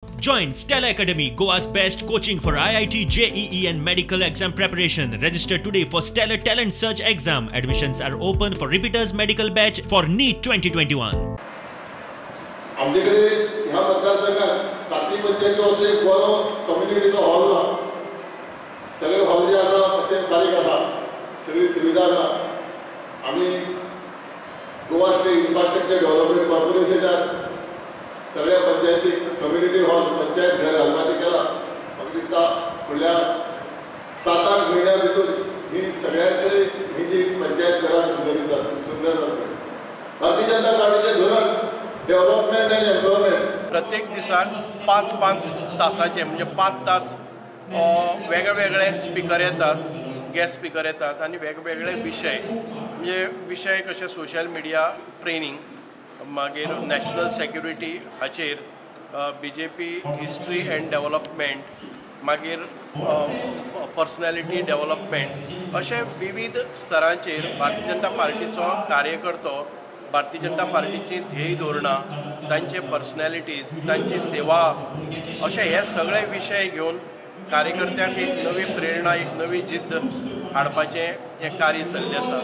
Join Stella Academy, Goa's best coaching for IIT, JEE and medical exam preparation. Register today for Stellar Talent Search exam. Admissions are open for repeaters medical batch for NEET 2021. आमच्याकडे ह्या मतदारसंघात सातवी पंचायती असो एक बरो कम्युनिटीचो hall ना, सगळे हॉल जे आसा मातशे बारीक आसा, सगळी सुविधा ना. आमी गोवा स्टेट इन्फ्रास्ट्रक्चर डेव्हलपमेंट कॉर्पोरेशनान सगळ्या पंचायतीक कम्युनिटी हॉल पंचायत घर घालपाचें केलां. म्हाका दिसता फुडल्या 7-8 म्हयन्या भितर ही सगळ्यां कडेन ही जी पंचायत घरां सुंदर जातली, सुंदर जातली. भारतीय जनता पार्टीचें धोरण डेव्हलपमेंट आनी एम्प्लॉयमेंट. प्रत्येक दिसाक 5-5 तासाचे म्हणजे 5 तास वेगळे स्पिकर येतात, गेस्ट स्पिकर येतात आनी वेगवेगळे विशय म्हणजे विशय कशे सोशल मिडिया ट्रेनिंग, मागीर नॅशनल सेक्युरिटी हाचेर, BJP history and development, मागीर पर्सनॅलिटी डेव्हलपमेंट, अशे विविध स्तरांचेर भारतीय जनता पार्टीचो कार्यकर्तो भारतीय जनता पार्टीची ध्येय धोरणां, तांचे पर्सनॅलिटीज, तांची सेवा, अशे हे सगळे विशय घेवन कार्यकर्त्यांक एक नवी प्रेरणा, एक नवी जिद्द हाडपाचें हें कार्य चल्लें आसा.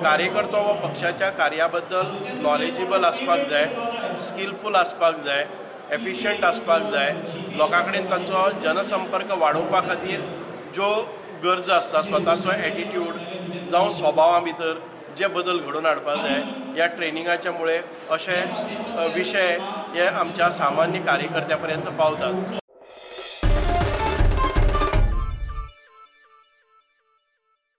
कार्यकर्तो हो पक्षाच्या कार्या बद्दल नॉलेजेबल आसपाक जाय, स्किलफूल आसपाक जाय, एफिशियंट आसपाक जाय. लोकां कडेन तांचो जनसंपर्क वाडोवपा खातीर ज्यो गरजो आसता, स्वताचो एटिट्यूड जावं स्वभावा भितर जे बदल घडोवन हाडपाक जाय, ह्या ट्रेनिंगाच्या मुळे अशे विशय हे आमच्या सामान्य कार्यकर्त्या पर्यंत पावतात.